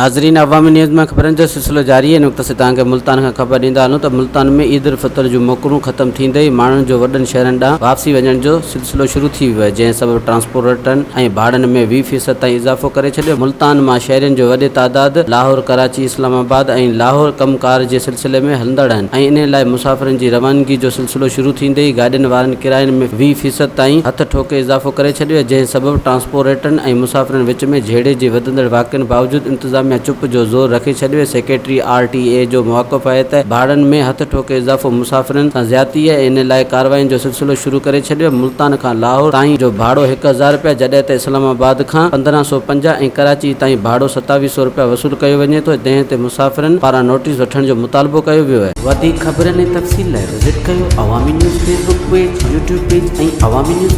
ناظرين عوامي نيوز مان خبرن جو سلسلو جاري آهي ان وقت اسين توهان کي ملتان کان خبر ڏيندا هلون ته ملتان ۾ عيد الفطر جون موڪلون ختم ٿيندي ئي ماڻهن جو وڏن شهرن ڏانهن واپسي وڃڻ جو سلسلو شروع ٿي ويو آهي جنهن سبب ٽرانسپورٽن ۽ ڀاڙن ۾ 20 فيصد تائين اضافو ڪري ڇڏيو ملتان مان شهرين جو وڏي تعداد لاهور ڪراچي اسلام آباد ۽ لاهور ڪم ڪار جي سلسلي ۾ هلندڙ آهن ۽ انهي لاء مسافرن جي روانگي جو سلسلو شروع ٿيندي ئي گاڏين وارن ڪراين ۾ 20 فيصد تائين هٿ ٺوڪي اضافو ڪري ڇڏيو آهي جنهن سبب ٽرانسپوريٽرن ۽ مسافرن وچ ۾ جهيڙي جي وڌندڙ واقعن باوجود انتظاميا چپ جو زور رکي ڇڏيو سيڪريٽري آر ٽي اي جو موقف آهي ته ڀاڙن ۾ هٿ ٺوڪي اضافو مسافرن سان زيادتي آهي ان لاء ڪاررواين جو سلسلو شروع ڪري ڇڏيو ملتان کان لاهور تائين جو ڀاڙو 1000 رپيا جڏهن ته اسلام آباد کان 1550 ۽ ڪراچي تائين ڀاڙو 2700 رپيا وصول ڪيو وڃي ٿو جنهن تي مسافرن پاران نوٽيس وٺڻ جو مطالبو ڪيو ويو آهي. وڌيڪ خبرن ۽ تفصيل لاء وزٽ ڪيو Awami news Facebook page, YouTube page ۽ Awami news.